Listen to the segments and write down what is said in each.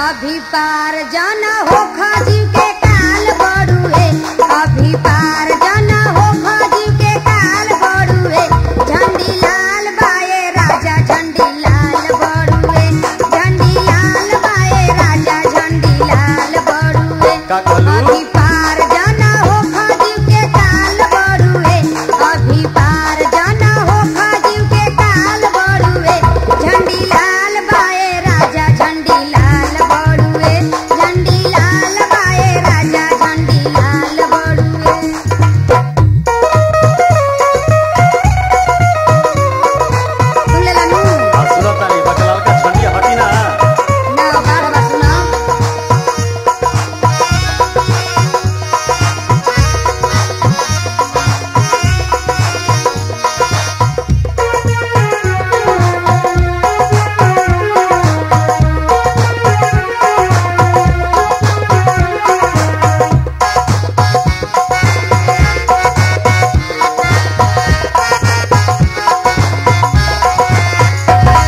अभी पार जाना हो खाजीव के काल बड़ुए, अभी पार जाना हो खाजीव के काल बड़ुए। झंडी लाल बाए राजा झंडी लाल बड़ुए, झंडी लाल बाए राजा झंडी लाल बड़ुए। अभी पार जाना हो खाजीव के काल बड़ुए, अभी पार जाना हो खाजीव के काल बड़ुए। झंडी लाल बाए राजा झंडी लाल बड़ुए, झंडी लाल बाए राजा झंडी लाल बड़ुए। सुन लेला नू? हाँ, सुनत तानी, बाकी ललका झंडिया हटी ना। ना बार बार सुना।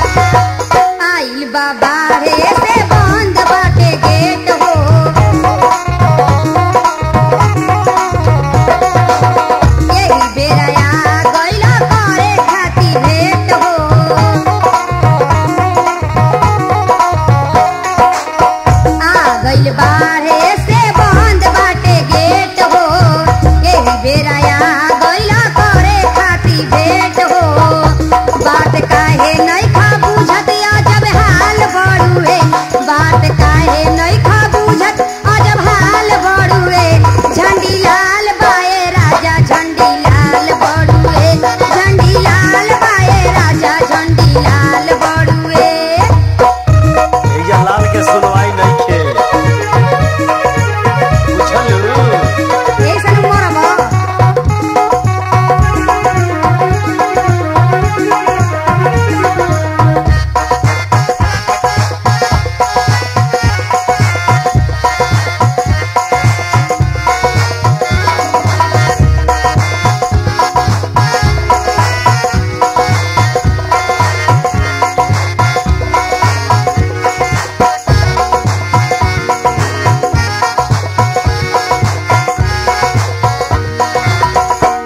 आइल बाबा रे से बंद बाटे गेट हो, यही बेरा आ गइल करे खातिर भेंट हो। आ गइल बारे से बंद बाटे गेट हो, यही बेरा आ गइल करे खातिर भेंट हो। बात काहे नहीं खा बुझत अजब हाल बड़ुए, बात काहे नहीं खा बुझत अजब हाल बड़ुए। झंडी लाल बाए राजा झंडी लाल बड़ुए, झंडी लाल बाए राजा झंडी लाल बड़ुए। एजा लाल के सुनवाई नइखे, बुझलू? ऐसन मरब।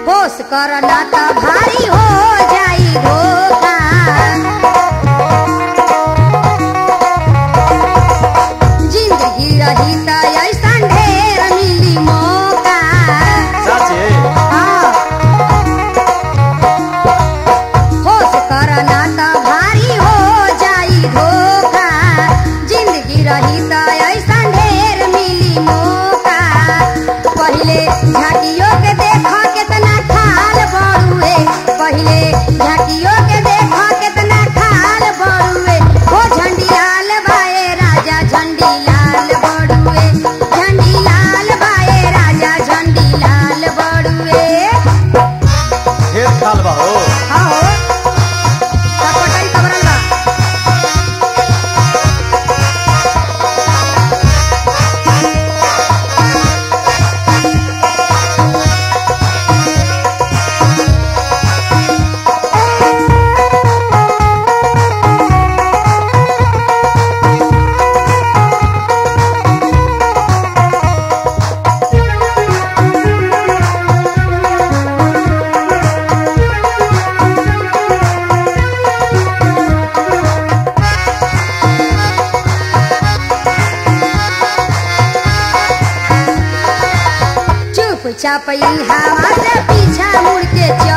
होश करना त भारी हो जाई धोखा, जिंदगी रही त ऐसन ढेर मिली मौका। साचे? हाँ। होश करना त भारी हो जाई धोखा, जिंदगी रही त ऐसन ढेर मिली मौका। पहिले झाटियो के देखा केतना खाल बड़ुए, पहिले झाटियो के देखा केतना खाल बड़ुए। हो झंडी लाल बाए राजा झंडी लाल बड़ुए, झंडी लाल बाए राजा झंडी लाल बड़ुए। ढेर खाल बा हो। हाँ हो, सब पटरी कबरल बा। चुपचाप ई हवा से पीछा मुड़ के चल।